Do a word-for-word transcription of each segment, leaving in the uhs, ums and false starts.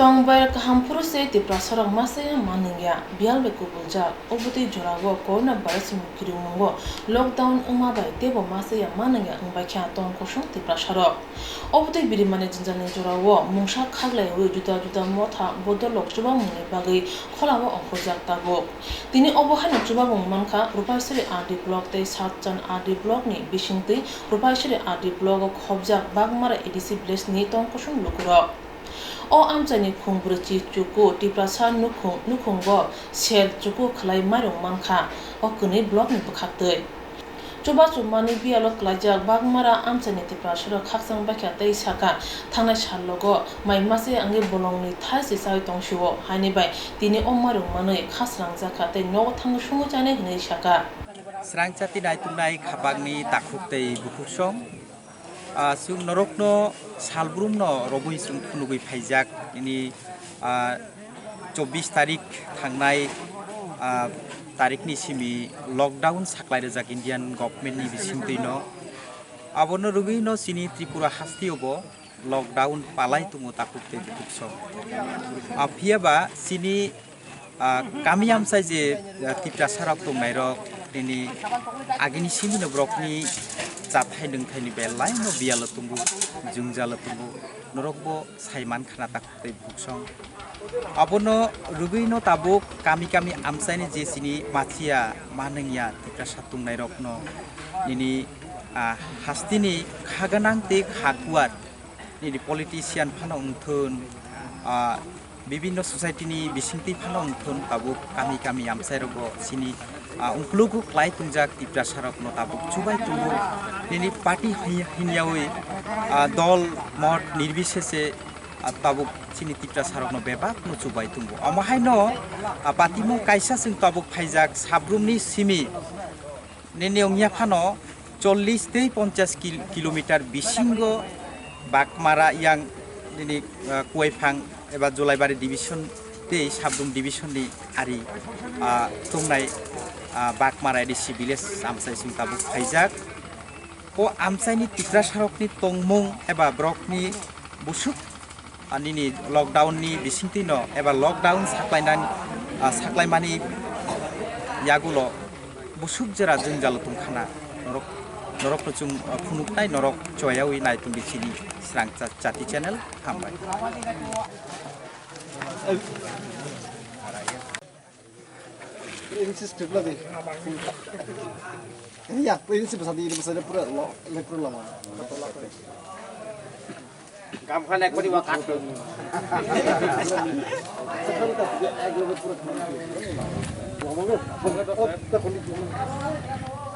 Tongbai kaham phuru se Tiprasarok masaya manwngya, biyal bai kubuljak. Obotwi jorao coronavirus ni kiringmungo lockdown wngma bai teibo masaya manwngya wngbaikha tong kosong Tiprasarok. Obotwi birimani jwnjalni jorao mungsa khaklaiwi juda juda motha bodolrok chubamungni bagwi kholao ongkhorjak tabuk. Tini obo haino chubamung mankha Rupaisri R D block tei Satchan R D block ni bisingtwi Rupaisri R D block o khobjak Bagmara A D C village ni tong kosong lukurok. O amchaini khung brwichi chuku Tiprasa nukhung, nukhungo sel chuku khlai mairung mankha o kwnwi blockni bwkhaktwi. Chubachu manwi biyalo klaijak Bagmara amchaini Tiprasarok khakchang baikha tei sakha, thangnai salrogo mai mase wngwi bolongni thai se chawi tongsio, haini bai tini o mairung manwi khasrangjakha tei nogo thangwi sungwi chanai hwnwi sakha. Srangchati naituknai khapangni takhuk tei bukhuksong. Ah, chwng norokno salbrumno robwi chwng phunugwi phaijak nini, ah, chobbish tarik thangnai, ah, tarikni simi lockdown saklai rijak Indian government ni bisingtwino. Abono rwgwino chini Tripura hasteo bo lockdown palai tongo takhuk tei bukhuksong. Ah, phiyaba chini, ah, kami amchai je, ah, Tiprasarok tongnairok nini agini simino borokni chathai nwngthaini belaino biyalo tongo, jwngjalo tongo, norokbo sai mankhana takhuk tei bukhuksong. Abono rwgwino tabuk kami kami amchaini je chini machiya manwngya Tiprasa tongnairokno nini, ah, hasteni kha gwnang tei kha kuar nini politician phano wngthun, ah, bibinno society ni bisingtwi phano wngthun tabuk kami kami amchairogo chini, ah, ungkulugo klai tongjak Tiprasarokno tabuk chubai tongo. Nini party hi-, hinyawi, ah, dol mot nirbisese, ah, tabuk chini Tiprasarokno bebakno chubai tongo. Omo haino, ah, patimung kaisa chwng tabuk phaijak sabrumni simi. Nini wngya phano chollish tei ponchash kil-, kilometer bisingo Bagmara yang nini, ah, Kuaiphang eba Julaibari division tei Sabrum division ni ari, ah, tongnai, ah, Bagmara A D C village amchai sing tabuk phaijak. O amchaini Tiprasarokni tongmung eba borokni busuk ah, nini lockdown ni bisingtwino eba lockdown saklainani, ah, saklaimani yagulo busuk jora jwngjalo tongkhana norok, norokno chwng, ah, phunuknai norok choyawi nai tongdi chini Srang Cha-, Chati channel. Hambai. Ini sih script lagi. Ini ya, ini sih pesan ini pesannya pura lo, ini pura lama. Gamkha nai kori wa kat.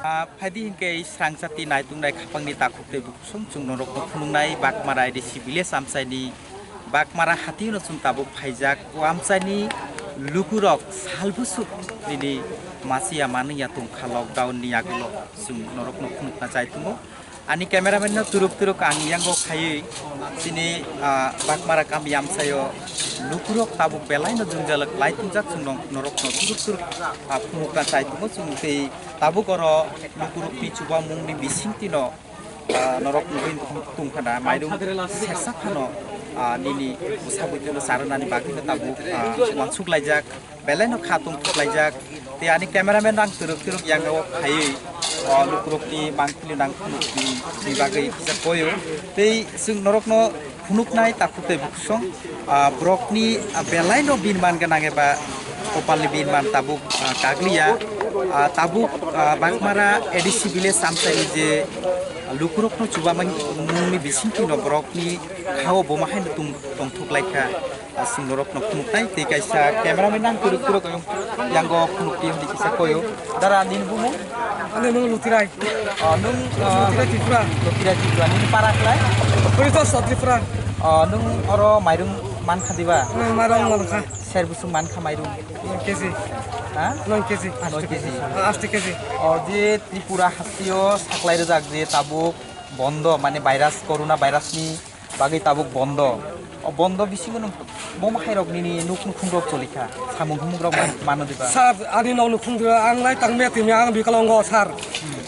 Ah, phaidi hinkhe Srangchati naitung nai khapangni takhuk tei bukhuk song chwng norokno phunuknai Bagmara A D C village amchaini Bagmara hatino chwng tabuk phaijak. O amchaini lukurok salbusuk nini masiya manwi ya tongkha lockdown ni yagulo chwng norokno phunukna chai tongo. Ani cameraman no turuk turuk ang yango khaiwi chini, ah, Bagmara kami amchaio lukurok tabuk belai no jwngjal lai tongjak chwng norokno turuk turuk, ah, phunukna chai tongo chwng tei tabuk oro lukurokni chubamungni bisingtwino ah, norok nugwi tong-, tongkha da, mairum sersa phano, ah, nini bwsa bwtwino charwnani bagwino tabuk, ah, uansuk laijak, belai no kha tongthok laijak. Tei ani cameraman rang twrwk twrwk yango khaiwi, ah, lukurokni mangpili nang phunukni bagwi kisa koyo. Tei chwng norokno phunuknai takhuk tei bukhuk song, ah, borokni, ah, belai no binman gwnang eba kopalni binman tabuk, ah, kagliya. Ah, tabuk, ah, Bagmara A D C village amchaini je lukurokno chubamani mungni bisingtwino borokni khao boma haino tong-, tongthok laikha. Ah, chwng norokno phunuknai tei kaisa cameraman nang kwrwk kwrwk yango phunukti hwnwi kisa koyo. Dara, nini bumung? Ani mung Lutirai. Oh, nung, oh, Lutirai Tripura. Lutirai Tripura. Nini para khlai? Puritos Tripura. Oh, nung oro mairum mankha diba? Nung mairum mankha. Ser busung mankha mairum? Nine K G. Ha? Nine K G. Nine K G. Ah, aste K G. Oh, je Tripura hasteo saklai rwjak je tabuk bondo, mane virus, corona virus ni Bagwi tabuk bondo. O bondo bisingo nwng bomo hairok nini nuk nukhungrok cholikha, samung humung rok man-, mano diba? Sir, ani nok nukhung dira ang lai tang mia timi ang bikalongo, sir.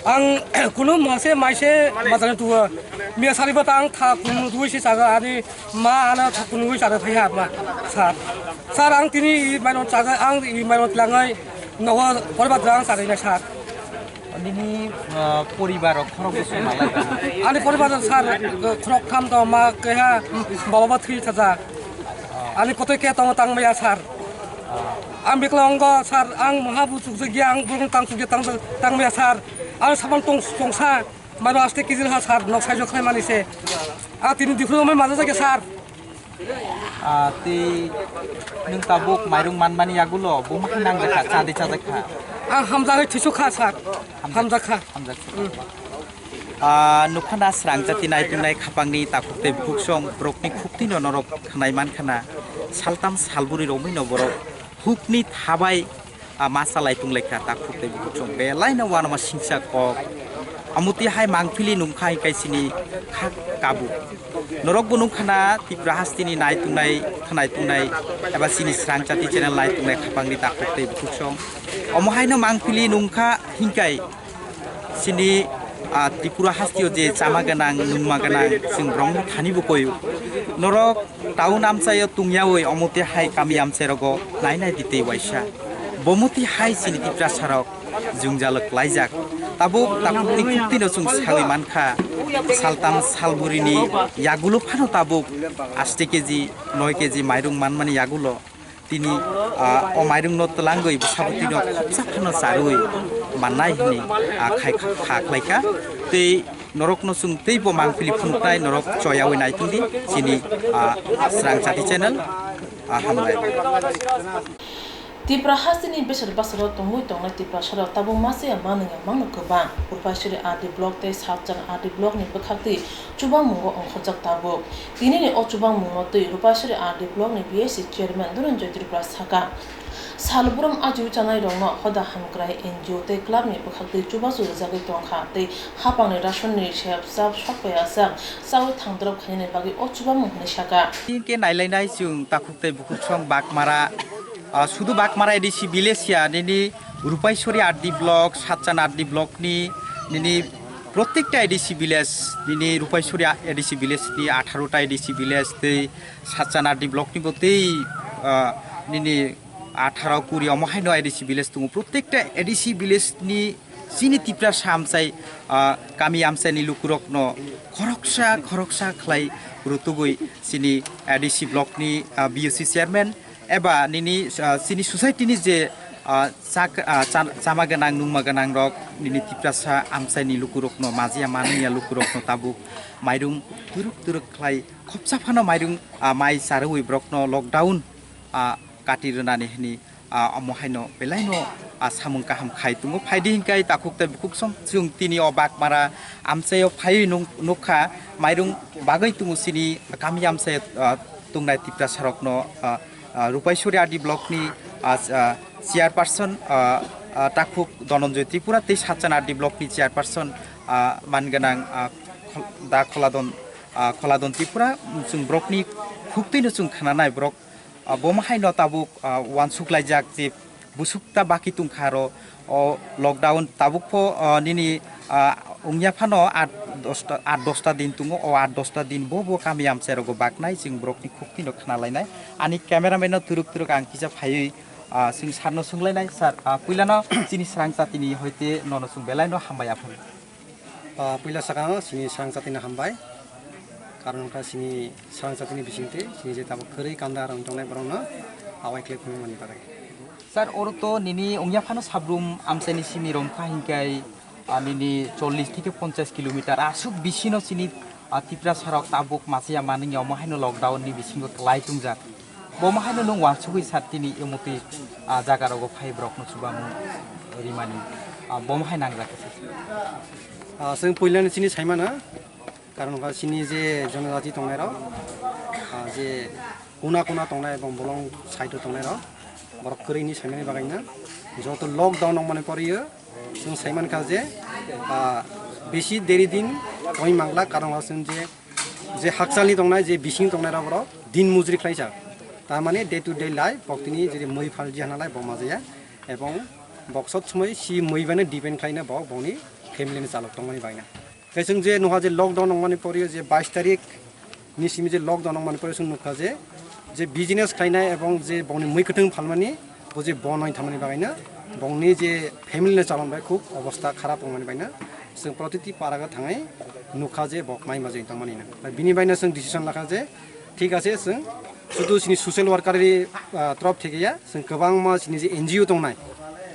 Ang kunu mase maise matani tuwa. Mia sariba ta ang tha kunu dui si chaga ani ma ana tha kunu dui chaga thaiha ma, sir. Sir, ang tini i mairon chaga ang i mairon tlangai nogo porba drang chaga na, sir. Nini, ah, poribar rok khorok bwswk malai ba? Ani poribar rok sir, khorok tham to ma keha baba ba thwi thaja. Ani kotoi ke tongo tang maya sir. Ang bikla ongo sir, ang maha bu chukjagya, ang burung tang chukya tang, tang maya sir. Ang saban tong, tongsa, maro aste kijil ha sir, nok sai jok khai mani se. A tini dikhru mai maja jagya sir. Ah, tei nwng tabuk mairung manmani yagulo bo ma khe nangjakha, cha de chajakha? Ang hamjagwi thisukha, sir. Hamjakha. Hamjakha. Ah, nukha na srang jati naitungnai khapangni takhuk tei bukhuksong borokni khuktino norok khnai mankha na. Saltam salburi romwino borok hukni thabai a ma salai tunglaikha, takhuk tei bukhuk chwng belaino uanama singsa kok. Amotwi hai mangpili nungkha hingkai chini kha kabu. Norok bo nungkha na Tripura hasteni nai tungnai, khnai tungnai eba chini srang jati channel nai tungnai khapangni takhuk tei bukhuk chwng. Omo haino mangpili nungkha hingkai chini, ah, Tripura hasteo je chama gwnang, nungma gwnang, chwng borokno thani bo koyo. Norok town amchaio tungyawi omote hai kami amchairogo nainai di tei waisa. Bomuti hai chini Tiprasarok jwngjal klaijak. Tabuk takhukni khuktino chwng sawi mankha, saltam salburini yagulo phano tabuk aste keji, noi keji mairung manmani yagulo tini, ah, o mairungno twlangwi bwsabotino khopsa phano charwi mannai hwnwi, ah, khai kha khlaikha. Tei norokno chwng teibo mangpili phunuknai, norok choyawi naitungdi chini, ah, Srang Chati channel, ah, hambai. Tipra hasteni besar basaro tongwi tongnai Tiprasarok tabuk masiya manwngya mangno kwbang. Rupaisuri R D block tei Satchan R D block ni bwkhaktwi chubangmungo ongkhorjak tabuk. Tinini o chubangmungo twi Rupaisuri R D block ni B S C chairman Dhananjoy Tripura saka. Salbrum ajiwi chanairokno hoda hamkrai N G O tei club ni bwkhaktwi chubachu rwjagwi tongkha tei hapangni ration ni sep chap sokpaiya chang chawi thangdorop khainani bagwi o chubamung hwnwi saka. Tini khe nailainai chwng takhuk tei bukhuk song Bagmara, ah, sudu Bagmara A D C village ya, nini Rupaisori R D block, Satchan R D block ni, nini protekta A D C village, nini Rupaisori A D C village ni atharo ta A D C village tei Satchan R D block ni bo tei, ah, nini atharo kuri omo haino A D C village tongo. Protekta A D C village ni chini Tiprasa amchai, ah, kami amchai ni lukurokno khoroksa, khoroksa khlai rutugwi chini A D C block ni, ah, B O C chairman eba nini, ah, chini society ni je, ah, chak-, ah, chan-, chama gwnang, nungma gwnang rok nini Tiprasa amchai ni lukurokno, majiya manwiya lukurokno tabuk mairung turuk turuk khlai khopsa phano mairung, ah, mai charwi borokno lockdown, ah, kati rwnani hwnwi, ah, omo haino belaino, ah, samung kaham khai tongo. Phaidi hinkai takhuk tei bukhuk song chwng tini o Bagmara amchaio phaiwi nung-, nukha mairung bagwi tongo chini kami amchaio, ah, tongnai Tiprasarokno, ah, ah, Rupaisori R D block ni, ah, ah, chairperson, ah, ah, takhuk Dhananjoy Tripura tei Satchan R D block ni chairperson, ah, man gwnang, ah, Khol-, da Kholadon, ah, Kholadon Tripura, chwng borokni khuktwino chwng khnanai borok, ah, bomo haino tabuk, ah, uansuk laijak je busuk ta baki tongkha aro o lockdown tabuk pho, ah, nini, ah, wngya phano at dosta, at dosta din tongo, o at dosta din bo bo kami amchai rogo baknai chwng borokni khuktwino khna lainai. Ani cameraman no turuk turuk ang kisa phaiwi, ah, chwng sir no swnglainai, sir, ah, puilano chini srang chatini hoite nono chwng belai no hambai aphano. Ah, puila sakano chini srang chatino hambai. Karon wngkha chini srang chatini bisingtwi chini je tabuk kwrwi kanda rang tongnai borokno awai khlai phunukmani bagwi. Sir, oro to nini wngya phano sabrum amchaini simi romkha hinkai, ah, nini chollish theke ponchash kilometer aswk bisino chini, ah, Tiprasarok tabuk machiya manwngya omo haino lockdown ni bisingo kwlai tongjak. Bomo haino nwng uansugwi sir tini emotwi, ah, jaga rogo phai borokno chubamung rimani, ah, bomo hai nangjak khe. Ah, chwng puilani chini saimano, karon wngkha chini je jonojati tongnairok, ah, je kuna kuna tongnai ebong bolong side o tongnairok, borok kwrwini saimani bagwino joto lockdown wngmani poriyo chwng saimankha je, ah, bisi deri din tongwi mangla, karon wngkha chwng je Je hakchalni tongnai, je bising tongnai rok borok din mujri khlaijak. Tamani day to day life, bok tini je mui phalji hanalai bo majaya. Ebong bok sob somoi si mui bano depend khlaina bok boni family ni chalok tongmani bagna. Tei chwng je nuha je lockdown wngmani pore je bais tarik ni simi je lockdown wngmani pore chwng nukha je, je business khlainai ebong je bongni mui kwthwng phalmani, bo je bon wng thangmani bagaino bongni je family no chalon bai khub obostha kharap wngmani baino chwng protiti paraga thangai nukha je bok mai majai tongmani na. Bini baino chwng decision lakha je thik ase chwng sudu chini social worker ni, ah, trop thik ya chwng kwbangma chini je N G O tongnai,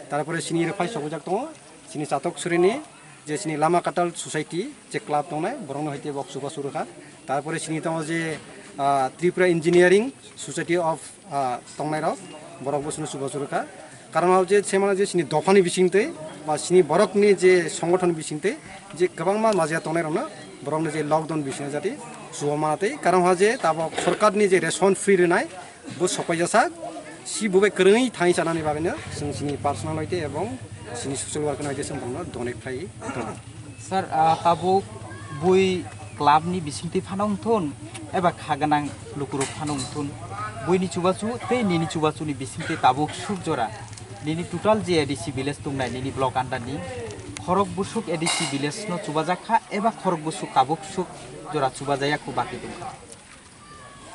tarpore chini rok phai sokjak tongo, chini chatok surini je chini Lama Katal Society je club tongnai, borokno hai tei bok chubachu rwkha. Tarpore chini tongo je, ah, Tripura Engineering Society of, ah, tongnai rok, borok bo chwngno chubachu rwkha. Karon habo je se mano je chini dophani bisingtwi ba chini borokni je songothon bisingtwi je kwbangma majra tongnai rokno borokno je lockdown bisingo jati chuba mana tei karon ha je tabok sorkarni je ration free rwnai, bo sokpai jasak, si bo bai kwrwngwi thangwi chanani bagwino chwng chini personal hoite ebong chini social worker hoite chwng borokno donate khlai tongo. Sir, ah, tabuk bui club ni bisingtwi phano wngthun eba kha gwnang lukurok phano wngthun, buini chubachu tei nini chubachu ni bisingtwi tabuk suk jora nini total je A D C village tongnai nini block under ni khorok busuk A D C village no chubajak kha eba khorok busuk tabuk suk jora chubajaya khu baki tongkha.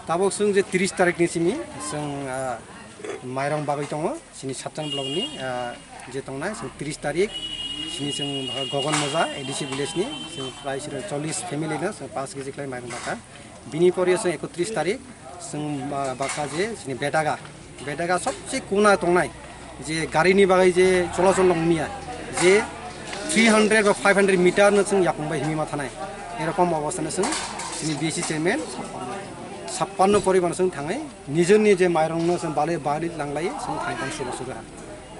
Tabok chwng je tris tarik ni simi chwng, ah, mairong bagwi tongo, chini Satchang block ni, ah, je tongnai chwng tris tarik sini chwng Gogon Moja A D C village ni chwng prai siro chollish family no chwng paanch kg khlai mairong baka. Bini pore chwng ekotris tarik chwng, ah, baka je chini Bedaga, Bedaga sobse kuna tongnai, je gari ni bagwi je cholachol nong mia, je three hundred ba five hundred meter no chwng yakung bai himwi ma thanai. Erokom obostha no chwng chini B C chairman sappanno poribar no chwng thangai nijor ni je mairong no chwng balai balai langlai chwng thang thang suba suga.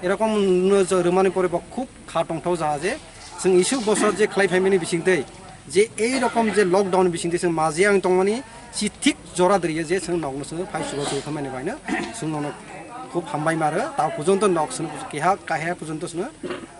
Erokom no je rwmani pore bo khub kha tongthok jaha je chwng isuk bosor je khlai phaimani bisingtwi je ei rokom je lockdown bisingtwi chwng maji ang tongmani si thik jora diriyo je chwng nokno chwng phai suba suga khamani baino chwng nono khub hambai maro ta pujonto nok chwng keha kahe pujonto chwng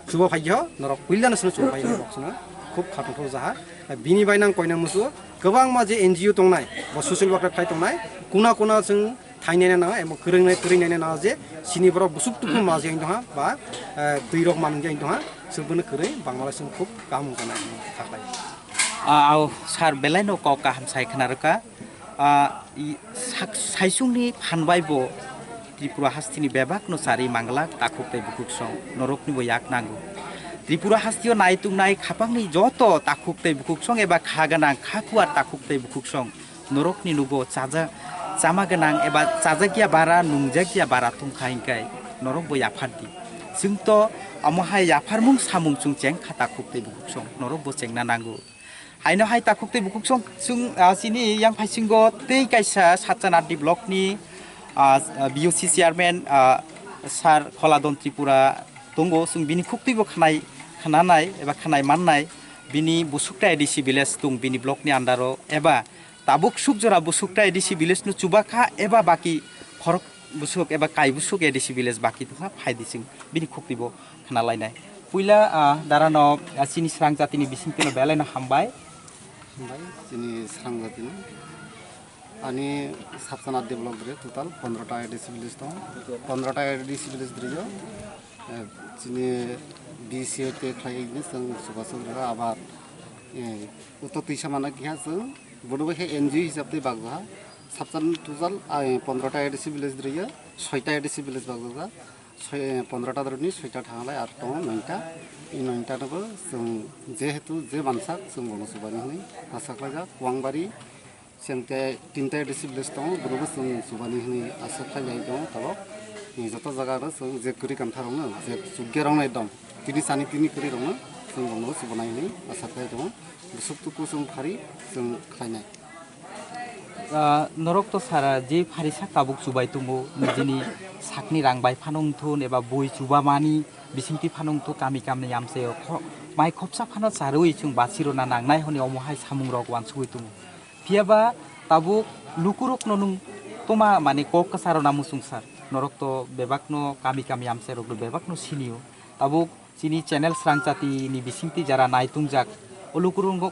chuba phaiyo norok puilano chwng chuba phaiyo nok chwng khub kha tongthok jaha. Bini bai nang koina musu kwbangma je N G O tongnai bo social worker khai tongnai kuna kuna chwng thainai na nang emo kwrwngnai kwrwinai na nang je sini borok busuk tuku maji ang tongha ba, eh, twi rok manung ang tongha chwng bono kwrwi Bangladesh chwng khub kaham wngkha nai thaklai. Ah, au sir belai no kok kaham sai khna rwkha. Ah, i, sak-, saisungni phan bai bo Tripura hasteni bebak no chari manglak takhuk tei bukhuk song norokni bo yak nango. Tripura hasteo naitung nai khapangni joto takhuk tei bukhuk song eba kha gwnang kha kuar takhuk tei bukhuk song norokni nugo chaja-, chama gwnang eba chajakya bara nungjakya bara tongkha hinkai norok bo yaphar di. Chwng to omo hai yapharmung samung chwng cheng kha takhuk tei bukhuk song norok bo chengna nango. Haino hai takhuk tei bukhuk song chwng, ah, chini yang phaisingo tei kaisa Satchanardi block ni, ah, B O C chairman, ah, Sir Kholadon Tripura tongo, chwng bini khuktwi bo khnai, khnanai eba khnai mannai, bini busukta A D C village tong bini block ni under o eba tabuk suk jora busukta A D C village no chubakha eba baki khorok busuk eba kai busuk A D C village baki tongkha phai di chwng bini khuktwi bo khna lainai. Puila, ah, darano, ah, chini srang jatini bisingtwino belai no hambai. Hambai, chini srang jatino. Ani Satchanardi block dre total pondro ta A D C village tongo. Pondro ta A D C village dre yo. Eh, chini B C O te khlai ni chwng chubachu rwkha abar, eh, uto twisa mana kiha chwng bono bai khe N G O hisab tei bakjaha. Satchan total, ah, pondro ta A D C village dre yo, soi ta A D C village bakjak. Soi, pondro ta dorni soita thanglai ar tongo noita. I noita no bo chwng jehetu je mansak chwng bono chubani hwnwi asa khlaijak. Kuangbari chwng tei tinta A D C village tongo, bono bo chwng chubani hwnwi asa khlaijak tongo tabok. Ni joto jaga no chwng je kwrwi kamtha rokno je chukya rokno ekdom tini sani tini kwrwi rokno chwng bono bo chubana hwnwi asa khlai tongo. Bwswk tuku chwng phari chwng khlainai. Ah, norok to sara je phari sak tabuk chubai tongo, nijini sakni rang bai phano wngthun eba bui chubamani bisingtwi phano wngthun kami kamni yamseo kho-, mai khopsa phano charwi chwng basirona nangnai hwnwi omo hai samungrok uansugwi tongo. Phiyaba tabuk lukurokno nwng toma mane kok kwcharona muchung sar. Norok to bebakno kami kami yamsairokno bebakno sinio. Tabuk chini channel Srangchati ni bisingtwi jara naitungjak, o lukurok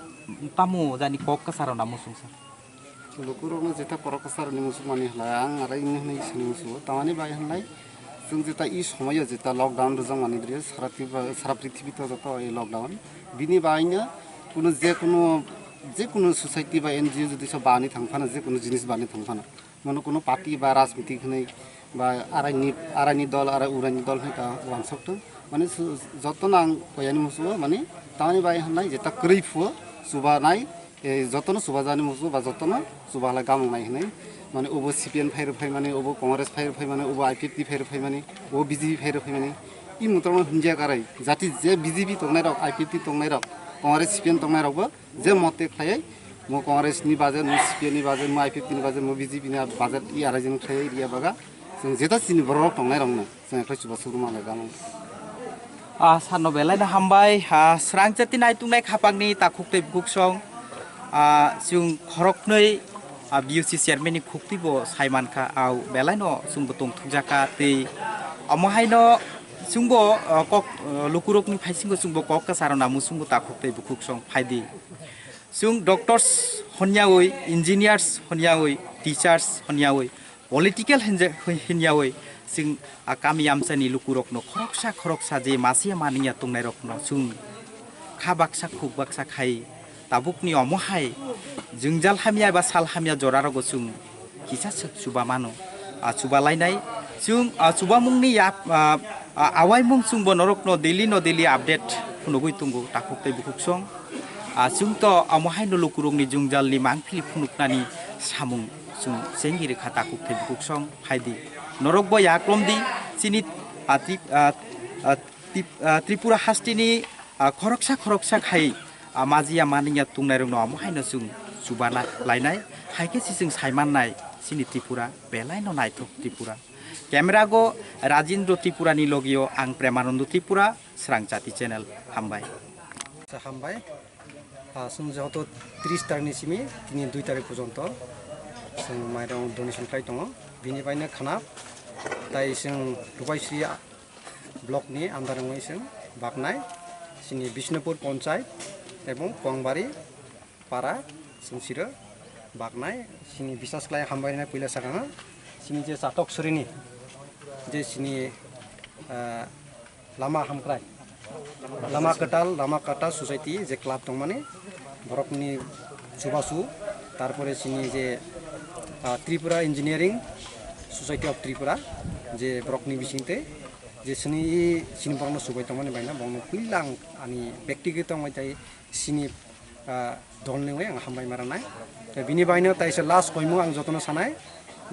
tamo jani kok kwcharona muchung sar. Lukurokno jeta koroksa rwni muchukmani halai ang arai wngwi hwnwi sini muchugo. Tamani bai hwnlai chwng jeta i somoio jeta lockdown rwjakmani dri sara Tripura, sara prithibi to joto i lockdown. Bini baino kuno je kuno, je kuno society ba N G O jodi sa bani thang phano, je kuno jinis bani thang phano, mano kuno party ba rajniti hwnwi ba araini, araini dol, arai uraini dol hwnwi ta uansuk tong. Mane su-, jotono ang koyani muchugo, mane tamani bai hwnlai jeta kwrwi phuo chubanai, e, jotono chubajani muchugo ba jotono chuba halai gamung nai hwnwi. Mane obo C P M phai rw phai mani, obo Congress phai rw phai mani, obo I P F T phai rw phai mani, obo B J P phai rw phai mani. I mutrokno hwnjak arai, jati je B J P tongnairok, I P F T tongnairok, Congress, C P M tongnairokbo je mote khlaiwi, mo Congress ni budget, mo C P M ni budget, mo I P F T ni budget, mo B J P ni budget, i arai jeno khlaiwi riya baga. Chwng jeta chini borok tongnai rokno chwng ekhlai chubachu rwma lai gamo. Ah, sano belai no hambai, ah, srang chati nai tungnai khapangni takhuk tei bukhuk song, ah, chwng khoroknwi, ah, B U C chairman ni khukti bo sai mankha, au belai no chwngbo tongthokjaka tei omo haino chwngbo, ah, kok, ah, lukurokni phaisingo chwngbo kok kwcharo namo chwngbo takhuk tei bukhuk song phaidi. Chwng doctors honyawi, engineers honyawi, teachers honyawi, political hinja-, hinyawi, chwng a kami amchani lukurokno khoroksa khoroksa je masiya maniya tongnairokno chwng kha baksa khuk baksa khai tabukni omo hai jwngjal hamya ba sal hamya jorarogo chwng kisa swk chuba mano. A chuba lainai chwng, a chubamungni yap, a, a, awaimung chwngbo norokno daily no daily update phunugwi tongo takhuk tei bukhuk song. A chwng to omo haino lukurokni jwngjalni mangpili phunuknani samung chwng chengwi rwkha takhuk tei bukhuk song phaidi. Norokbo yaklomdi chini, a, Trip-, a, a, Trip-, a, Tripura hasteni, a, khoroksa khoroksa khai, a, majiya maniya tongnairokno omo haino chwng chubana lainai. Hai khe se chwng sai mannai chini Tripura belai no naithok Tripura. Camera go Rajendra Tripura ni logio ang Premanando Tripura, Srang Chati Channel, hambai. Sa hambai. Ah, chwng jehoto tris tarikh ni simi tini dui tarikh porjonto chwng mairong donation khlai tongo. Bini baino khana tai chwng Rupaisri block ni under wngwi chwng baknai chini Bishnupur Ponchayat ebong Kuangbari para chwng siro baknai chini bisas khlai hambai rwnai puila sakang chini je chatok surini je chini, ah, lama hamkrai, lama kwtal, lama kwtal society je club tongmani borokni chubachu, tarpore chini je, ah, Tripura Engineering Society of Tripura je borokni bisingtwi je chini, chini borokno chubai tongmani baino borokno puila ang ani bektigoto wngwi tai chini, ah, dolni wngwi ang hambai ma rwnai. Tei bini baino taisa last koimung ang jotono sanai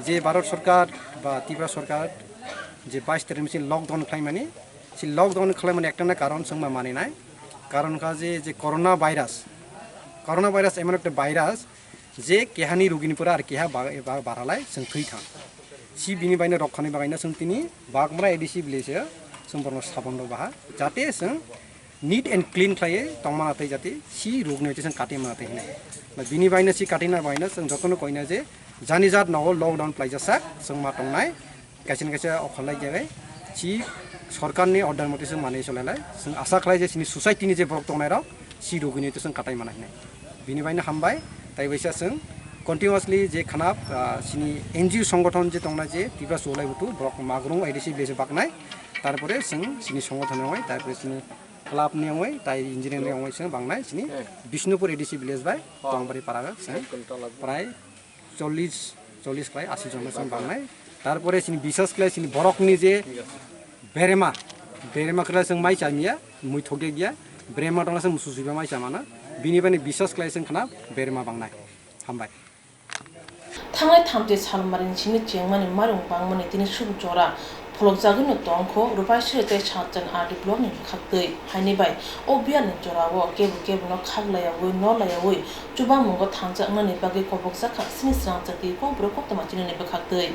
je Bharat Sarkar ba Tripura Sarkar je bais tarikh ni simi lockdown khlaimani, si lockdown khlaimani ekta na karon chwngma maninai. Karon kha je, je corona virus, corona virus emon ekta virus je kehani rugini pore ar keha ba-, ba-, baralai chwng thwi thang. Si bini baino rokkhani bagaino chwng tini Bagmura A D C village o chwng borokno sabon rok baha jate chwng neat and clean khlaiwi tongmana tei jate si rugni hwnkhe chwng kati mana tei hinwi. Ba bini baino si katina baino chwng jotono koina je jani jat nogo lockdown khlaijak sak chwng ma tongnai. Kaisa na kaisa okholai jagwi si sorkarni order motoi se manwi cholailai. Chwng asa khlai je chini society ni je borok tongnairok si rugini to chwng katai mana hinwi. Bini baino hambai, tai baisa chwng continuously je khana, ah, chini N G O songgothon je tongnai je Tripura Chuwalai Buthu borok Magrung A D C village baknai, tarpore chwng chini songgothon ni wngwi, tarpore chini club ni wngwi, tai engineering ni wngwi chwng bangnai chini Bishnupur A D C village bai Tongpari para chwng prai chollish, chollish khlai asi jon chwng bangnai. Tarpore chini bisas khlai chini borokni je berema, berema khlai chwng mai chamiya, mui thokya giya, berema tongna chwng musu suiba mai chamana, bini bani bisas khlai chwng khna berema bangnai. Hambai. Thangnai thamchi salmarini simi chengmani mairung bangmani tini suk jora pholokjagwino tongkho Rupaisri tei Satchan R D blockni bwkhaktwi. Haini bai o biyalni jorao kebo kebono khak layaui, no layaui chubamungo thansa wngnani bagwi kobokjakha chini srangchati kokborok koktwma chinini bwkhaktwi.